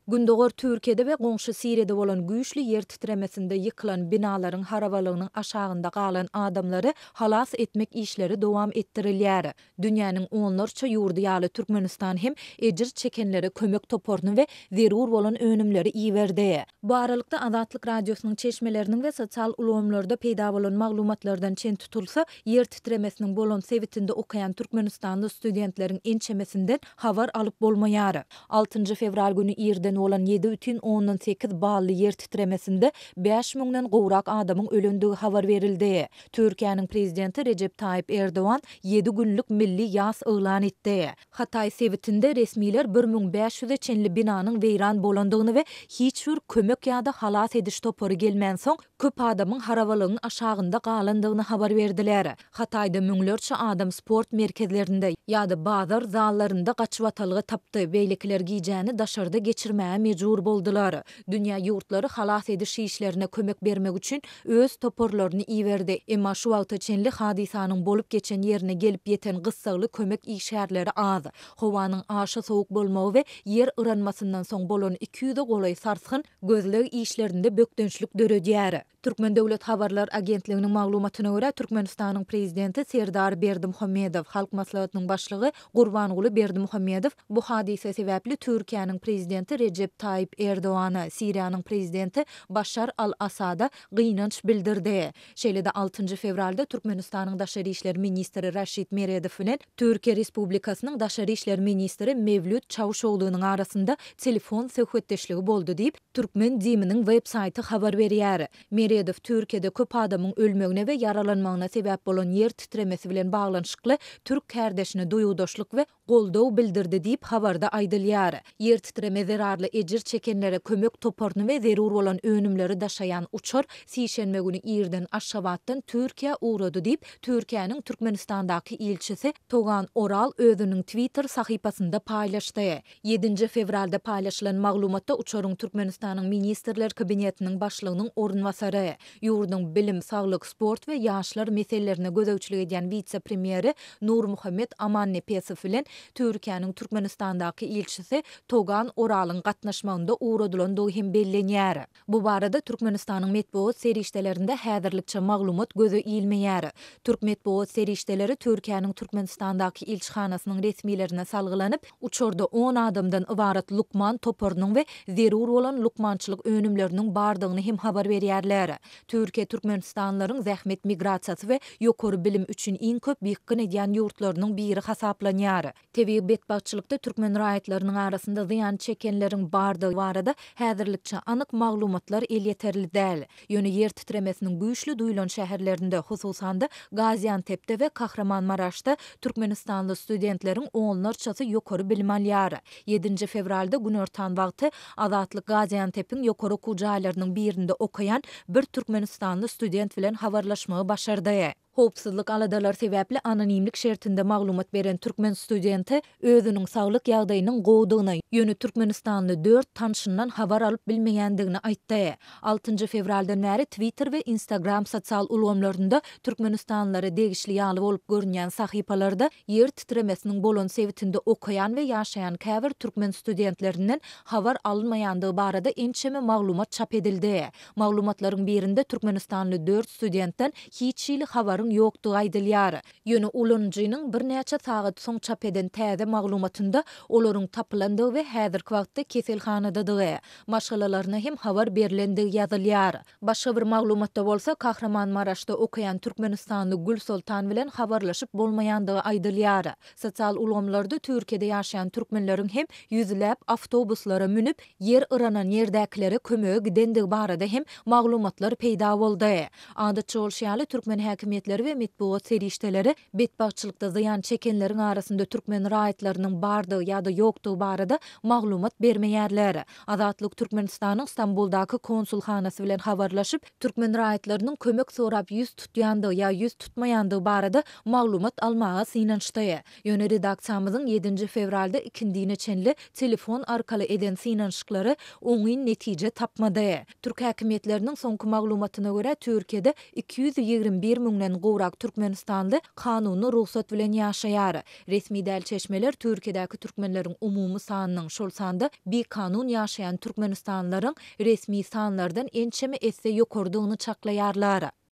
Gündogar Türkiýede we goňşy Siriýada bolan güýçli ýer titremesinde ýykylan binalaryň harabalygynyň aşagynda galan adamlary halas etmek işleri dowam etdirilýär. Dünýäniň onlarça ýurdy ýaly Türkmenistan hem ejir çekenlere kömek toparyny we zerur bolan önümleri iberdi. Bu aralykda, Azatlyk Radiosynyň çeşmeleriniň we sosial ulgamlarda peýda bolan maglumatlardan çen tutulsa, ýer titremesiniň bolan sebitinde okaýan türkmenistanly studentleriň ençemesinden habar alyp bolmaýar. Altynjy fewral güni irden bolan 7,8 bally ýer titremesinde bäş müňden gowrak adamyň ölendigi habar berildi. Türkiýäniň Prezidenti Rejep Taýyp Erdogan ýedi günlük milli ýas yglan etdi. Hataý sebitinde resmiler 1500-e çenli binanyň weýran bolandygyny we hiç bir kömek ýa-da halas ediş topary gelmänsoň, köp adamyň harabalygyň aşagynda galandygyny habar berdiler. Hataýda müňlerçe adam sport merkezlerinde ýa-da bazar zallarynda gaçybatalga tapdy, beýlekiler gijäni daşarda geçirmäge mejbur boldular. Dünýä ýurtlary halas ediş işlerine kömek bermek üçin öz toparlaryny iberdi, emma şu wagta çenli hadysanyň bolup geçen ýerine gelip ýeten gyssagly kömek işgärleri az. Howanyň aşa sowuk bolmagy we ýer yranmasyndan soň bolan 200-e golaý sarsgyn gözleg işlerinde bökdençlik döredýär. Türkmen döwlet habarlar agentliginiň maglumatyna görä, Türkmenistanyň Prezidenti Serdar Berdimuhamedow, Halk Maslahatynyň Başlygy Gurbanguly Berdimuhamedow bu hadysa sebäpli Türkiýäniň Prezidenti Rejep Taýyp Erdogana, Siriýanyň Prezidenti Başar al-Asada gynanç bildirdi. Şeýle-de altynjy fewralda Türkmenistanyň daşary işler ministri Raşid Meredow bilen Türkiýe Respublikasynyň daşary işler ministri Mewlüt Çawuşoglunyň arasynda telefon söhbetdeşligi boldy diýip, Türkmen DIM-niň web saýty habar berýär. Meredow Türkiýede köp adamyň ölmegine we ýaralanmagyna sebäp bolan ýer titremesi bilen baglanyşykly türk kärdeşine duýgudaşlyk we goldaw bildirdi diýip, habarda aýdylýar. Ýer titreme zerarly ejir çekenlere kömek toparyny we zerur bolan önümleri daşaýan uçar sişenbe güni irden Aşgabatdan Türkiýä ugrady diýip, Türkiýäniň Türkmenistandaky ilçisi Togan Oral özüniň Twitter sahypasynda paýlaşdy. Ýedinji fewralda paýlaşylan maglumatda uçaryň Türkmenistanyň Ministrler Kabinetiniň Başlygynyň orunbasary, ýurduň bilim, saglyk, sport we ýaşlar meselelerine gözegçilik edýän wise-premýeri Nurmuhammet Amannepesow bilen Türkiýäniň Türkmenistandaky ilçisi Togan Oralyň gatnaşmagynda ugradylandygy hem bellenýär. Bu barada Türkmenistanyň metbugat serişdelerinde häzirlikçe maglumat göze ilmeýär. Türk metbugat serişdeleri Türkiýäniň Türkmenistandaky ilçihanasynyň resmilerine salgylanyp, uçarda on adamdan ybarat lukman toparynyň we zerur bolan lukmançylyk önümleriniň bardygyny hem habar berýärler. Türkiýe türkmenistanlylaryň zähmet migrasiýasy we ýokary bilim üçin iň köp ýykgyn edýän ýurtlarynyň biri hasaplanýar. Tebigy betbagtçylykda türkmen raýatlarynyň arasynda zyýan çekenleriň bardygy barada häzirlikçe anyk maglumatlar elýeterli däl. Ýöne ýer titremesiniň güýçli duýlan şäherlerinde, hususan-da, Gaziantepde we Kahramanmaraşda türkmenistanly studentleriň onlarçasy ýokary bilim alýar. Ýedinji fewralda günortan wagty Azatlyk Gaziantepiň ýokary okuw jaýlarynyň birinde okaýan bir türkmenistanly student bilen habarlaşmagy başardy. Howpsuzlyk aladalary sebäpli anonimlik şertinde maglumat beren türkmen studenti özüniň saglyk ýagdaýynyň gowudygyny, ýöne türkmenistanly dört tanşyndan habar alyp bilmeýändigini aýtdy. Altynjy fewraldan bäri Twitter we Instagram sosial ulgamlarynda türkmenistanlylara degişli ýaly bolup görünýän sahypalarda ýer titremesiniň bolan sebitinde okaýan we ýaşaýan käbir türkmen studentlerinden habar alynmaýandygy barada ençeme maglumat çap edildi. Maglumatlaryň birinde türkmenistanly dört studentden hiç hili habaryň ýokdugy aýdylýar. Ýöne ulanyjynyň birnäçe sagat soň çap eden täze maglumatynda olaryň tapylandygy we häzirki wagtda keselhanadadygy, maşgalalaryna hem habar berlendigi ýazylýar. Başga bir maglumatda bolsa, Kahramanmaraşda okaýan türkmenistanly Gülsoltan bilen habarlaşyp bolmaýandygy aýdylýar. Sosial ulgamlarda Türkiýede ýaşaýan türkmenleriň hem ýüzläp awtobuslara münüp, ýer yranan ýerdäkilere kömege gidendigi barada hem maglumatlar peýda boldy. Adatça bolşy ýaly, türkmen häkimiýetleri we metbugat serişdeleri betbagtçylykda zyýan çekenleriň arasynda türkmen raýatlarynyň bardygy ýa-da ýokdugy barada maglumat bermeýärler. Azatlyk Türkmenistanyň Stambuldaky konsulhanasy bilen habarlaşyp, türkmen raýatlarynyň kömek sorap ýüz tutýandygy ýa ýüz tutmaýandygy barada maglumat almaga synanyşdy. Ýöne redaksiýamyzyň ýedinji fewralda ikindine çenli telefon arkaly eden synanyşyklary oňyn netije tapmady. Türk häkimiýetleriniň soňky maglumatyna görä, Türkiýede 221 müňden. gowrak türkmenistanly kanuny rugsat bilen ýaşaýar. Resmi däl çeşmeler Türkiýedäki türkmenleriň umumy sanynyň, şol sanda bikanun ýaşaýan türkmenistanlylaryň resmi sanlardan ençeme esse ýokarydygyny çaklaýarlar.